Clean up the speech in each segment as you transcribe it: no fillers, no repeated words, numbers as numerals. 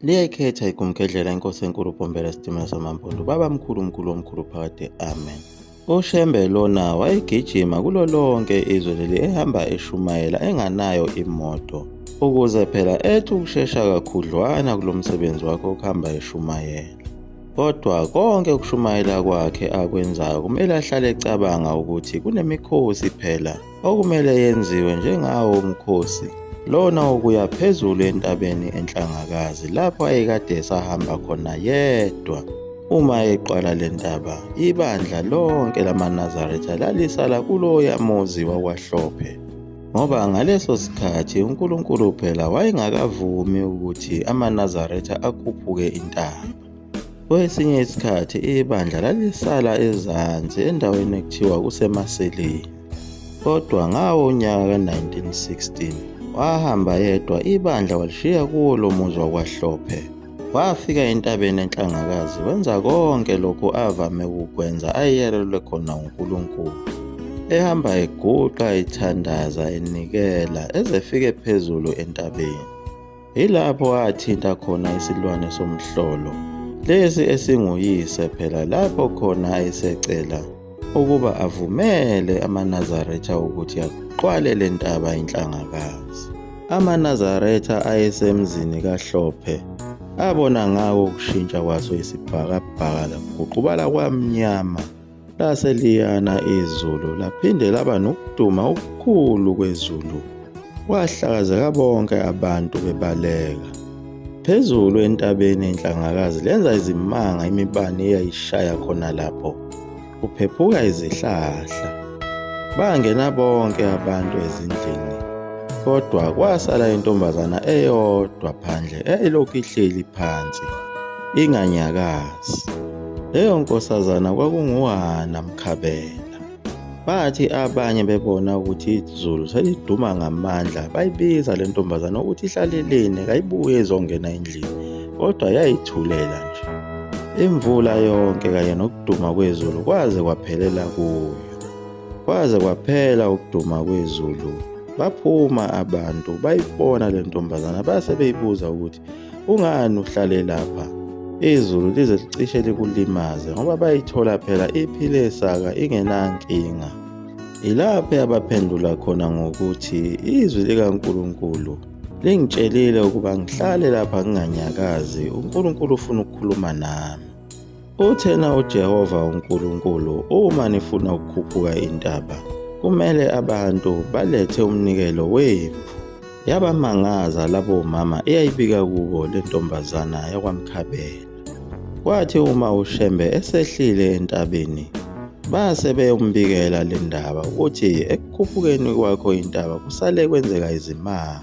Liyayikhetha igumgedlela inkosi enkulu Bhombela Sitimela Samampondo baba mkhulu mkhulu omkhulu phakade amen. UShembe lona wayegijima kulo lonke izwe leli ehamba eshumayela enganayo imoto ukuze phela ethi ukushesha kakhudlwana kulo msebenzi wakhe wokuhamba eshumayela. Kodwa konke ukushumayela kwakhe akwenzayo kumele ahlale ecabanga ukuthi kunemikhosi phela okumele yenziwe njengawo umkhosi lona wokuya phezulu entabeni enhlangakazi lapho ayekade esahamba khona yedwa uma eqwala le ntaba ibandla lonke lamaNazaretha lalisala kuloya muzi wakwaHlophe ngoba ngaleso sikhathi uNkulunkulu phela wayengakavumi ukuthi amaNazaretha akhuphuke intaba. Kwesinye isikhathi ibandla lalisala ezansi endaweni ekuthiwa kuseMaseleni. Kodwa ngawo unyaka ka-1916 wahamba yedwa ibandla walishiya kuwo lo muzi wakwaHlophe. Wafika entabeni enhlangakazi wenza konke lokhu avame ukukwenza ayeyalelwe khona uNkulunkulu. Ehamba eguqa ethandaza enikela eze efike phezulu entabeni. Yilapho athinta khona isilwane somhlolo lesi esinguyise phela lapho khona ayesecela ukuba avumele amaNazaretha ukuthi aqwale le ntaba inhlangakazi. AmaNazaretha ayesemzini kaHlophe abona ngako ukushintsha kwaso isibhakabhaka laguqubala kwamnyama Lase liyana izulu laphinde laba nokuduma okukhulu kwezulu. Kwahlakazeka bonke abantu bebaleka. Phezulu entabeni inhlangakazi lenza izimanga imibani eyayishaya khona lapho. Kuphephuka izihlahla. Bangena bonke abantu ezindlini. Kodwa kwasala intombazana eyodwa phandle eyayilokhu ihleli phansi inganyakazi. Leyo nkosazana kwakunguHana Mkhabela. Bathi abanye bebona ukuthi izulu seliduma ngamandla bayibiza le ntombazana ukuthi ihlaleleni kayibuye izongena endlini kodwa yayithulela nje. Imvula yonke kanye nokuduma kwezulu kwaze kwaphelela kuyo. Kwaze kwaphela ukuduma kwezulu baphuma abantu bayibona le ntombazana base beyibuza ukuthi Kungani uhlale lapha? Izulu lize licishe likulimaze ngoba bayithola phela iphile saka ingenankinga. Yilapho yabaphendula khona ngokuthi izwi likaNkulunkulu lingitshelile ukuba ngihlale lapha nginganyakazi, uNkulunkulu ufuna ukukhuluma nami. Uthena uJehova uNkulunkulu, uma nifuna ukukhuphuka intaba, kumele abantu balethe umnikelo wemvu. Yabamangaza labo mama eyayibika kubo le ntombazana yakwaMkhabela. Kwathi uma uShembe esehlile entabeni, base beyombikela le ndaba ukuthi ekukhuphukeni kwakho intaba kusale kwenzeka izimanga.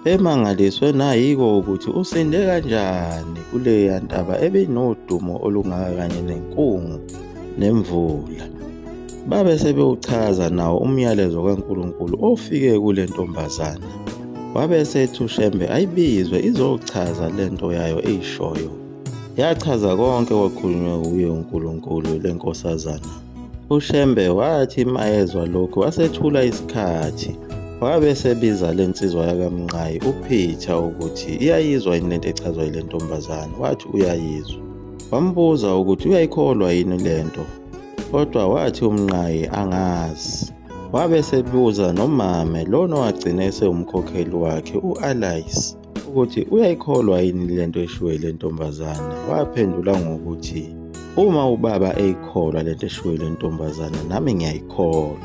Bemangaliswe nayiko ukuthi usinde kanjani kuleya ntaba ebinodumo olungaka kanye nenkungu nemvula. Babe sebewuchaza nawo umyalezo kaNkulunkulu ofike kule ntombazana. Wabe esethi uShembe ayibizwe izochaza le nto yayo eyishoyo. Yachaza konke okwakhulunywe wuye uNkulunkulu le nkosazana. UShembe wathi mayezwa lokhu wasethula isikhathi. Wabe esebiza le nsizwa yakaMnqayi uPeter ukuthi iyayizwa yini lento echazwa yile ntombazane. Wathi uyayizwa. Wambuza ukuthi uyayikholwa yini lento. Kodwa wathi uMnqayi angazi. Wabe esebuza nomame lona owagcina esewumkhokheli wakhe u-Alice ukuthi uyayikholwa yini lento eshiwo yile ntombazane. Waphendula ngokuthi uma ubaba eyikholwa lento eshiwo yile ntombazane nami ngiyayikholwa.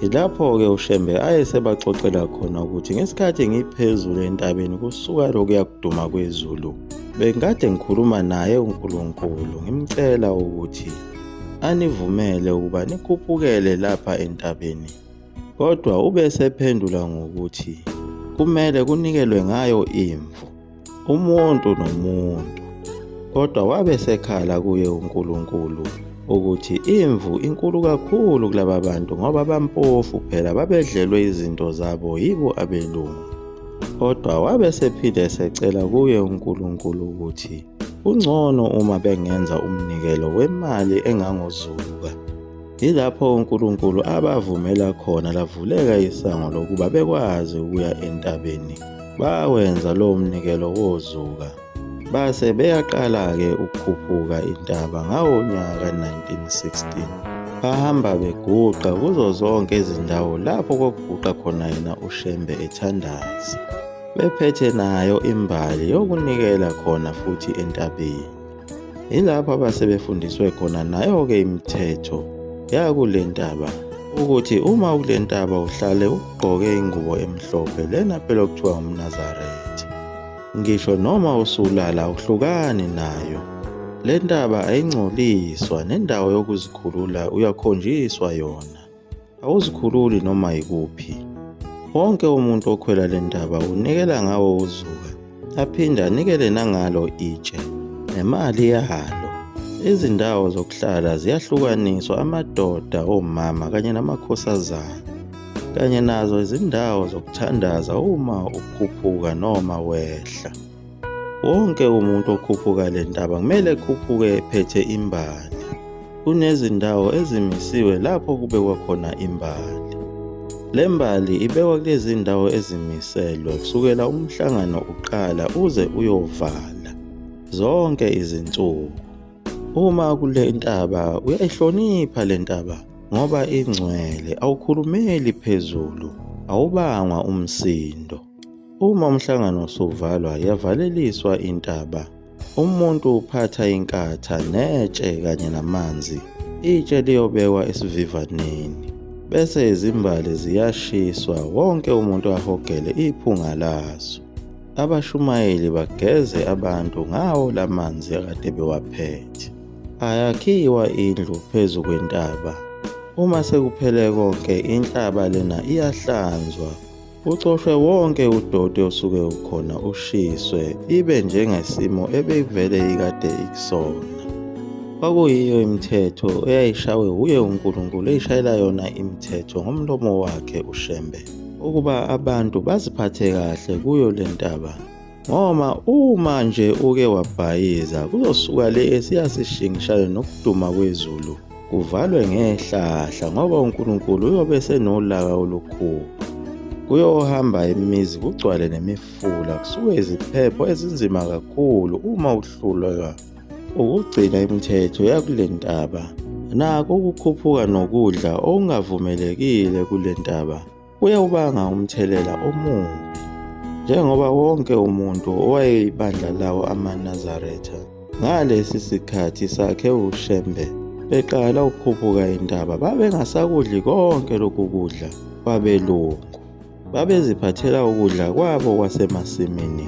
Yilapho-ke uShembe ayesebaxoxela khona ukuthi ngesikhathi ngiphezulu entabeni kusuka lokuya kuduma kwezulu bengikade ngikhuluma naye uNkulunkulu ngimcela ukuthi anivumele ukuba nikhuphukele lapha entabeni. Kodwa ube esephendula ngokuthi kumele kunikelwe ngayo imvu, umuntu nomuntu. Kodwa wabe esekhala kuye uNkulunkulu ukuthi imvu inkulu kakhulu kulaba bantu ngoba bampofu phela babedlelwe izinto zabo yibo abelungu. Kodwa wabe esephinde esecela kuye uNkulunkulu ukuthi kungcono uma bengenza umnikelo wemali engangozuka. Yilapho uNkulunkulu abavumela khona lavuleka isango lokuba bekwazi ukuya entabeni. Bawenza lowo mnikelo wozuka. Base beyaqala-ke ukukhuphuka intaba ngawo unyaka ka-1916. Bahamba beguqa kuzo zonke izindawo lapho kwakuguqa khona yena uShembe ethandaza. Bephethe nayo imbali yokunikela khona futhi entabeni. Yilapho abase befundiswe khona nayo-ke imithetho yakule ntaba ukuthi uma ukule ntaba uhlale ugqoke ingubo emhlophe lena phela okuthiwa umNazaretha. Ngisho noma usulala awuhlukani nayo. Le ntaba ayingcoliswa nendawo yokuzikhulula uyakhonjiswa yona. Awuzikhululi noma yikuphi. Wonke umuntu okhwela le ntaba unikela ngawo uzuka, aphinde anikele nangalo itshe nemali yalo. Izindawo zokuhlala ziyahlukaniswa amadoda, omama kanye namakhosazana, kanye nazo izindawo zokuthandaza uma ukhuphuka noma wehla. Wonke umuntu okhuphuka le ntaba kumele ekhuphuke ephethe imbali. Kunezindawo ezimisiwe lapho kubekwa khona imbali. Le mbali ibekwa kulezi ndawo ezimiselwe kusukela umhlangano uqala uze uyovala zonke izinsuku. Uma kule ntaba uyayihlonipha le ntaba ngoba ingcwele, awukhulumeli phezulu, awubangwa umsindo. Uma umhlangano usuvalwa yavaleliswa intaba. Umuntu uphatha inkatha netshe kanye namanzi. Itshe liyobekwa esivivaneni. Bese izimbali ziyashiswa wonke umuntu ahogele iphunga lazo. Abashumayeli bageze abantu ngawo lamanzi akade bewaphethe. Ayakhiwa indlu phezu kwentaba. Uma sekuphele konke inhlaba lena iyahlanzwa Kucoshwe wonke udoti osuke ukhona ushiswe ibe njengesimo ebeyivele ikade ikusona. Kwakuyiyo imithetho eyayishawe wuye uNkulunkulu eyishayela yona imithetho ngomlomo wakhe uShembe ukuba abantu baziphathe kahle kuyo le ntaba ngoba uma nje uke wabhayiza kuzosuka le esiyasishingishayo nokuduma kwezulu kuvalwe ngehlahla ngoba uNkulunkulu uyobe esenolaka olukhulu. Kuyohamba imizi kugcwale nemifula kusuke iziphepho ezinzima kakhulu uma uhluleka ukugcina imithetho yakule ntaba. Nako ukukhuphuka nokudla okungavumelekile kule ntaba kuyawubanga umthelela omubi njengoba wonke umuntu owayeyibandla lawo amaNazaretha ngalesi sikhathi sakhe uShembe beqala ukukhuphuka intaba babengasakudli konke lokhu kudla kwabelungu babeziphathela ukudla kwabo kwasemasimini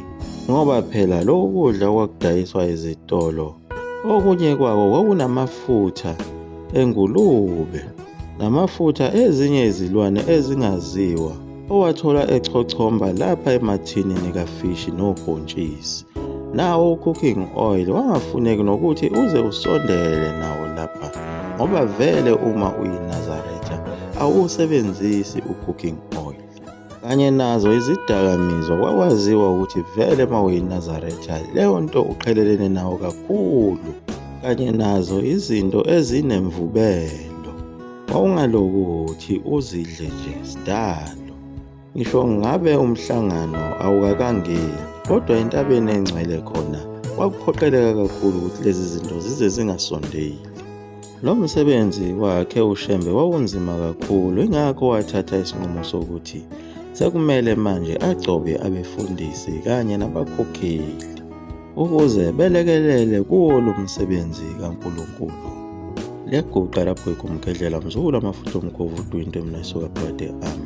ngoba phela lokhu kudla kwakudayiswa ezitolo okunye kwako kwakunamafutha engulube namafutha ezinye izilwane ezingaziwa owathola echochomba lapha emathinini kafishi nobhontshisi. Nawo u-cooking oil wangafuneki nokuthi uze usondele nawo lapha ngoba vele uma uyiNazaretha awuwusebenzisi u-cooking oil. Kanye nazo izidakamizwa kwakwaziwa ukuthi vele uma uyiNazaretha leyo nto uqhelelene nawo kakhulu kanye nazo izinto ezinemvubelo wawungalokuthi uzidle nje sidalo ngisho ngabe umhlangano awukakangeni kodwa entabeni engcwele khona kwakuphoqeleka kakhulu ukuthi lezi zinto zize zingasondeli. Lo msebenzi wakhe uShembe wawunzima kakhulu ingakho wathatha isinqumo sokuthi sekumele manje agcobe abefundisi kanye nabakhokheli ukuze belekelele kuwo lo msebenzi kaNkulunkulu. Liyaguqa lapho igumgedlela mzukulu amafutha omkhovu udwinto emna isuka phakade. Amen.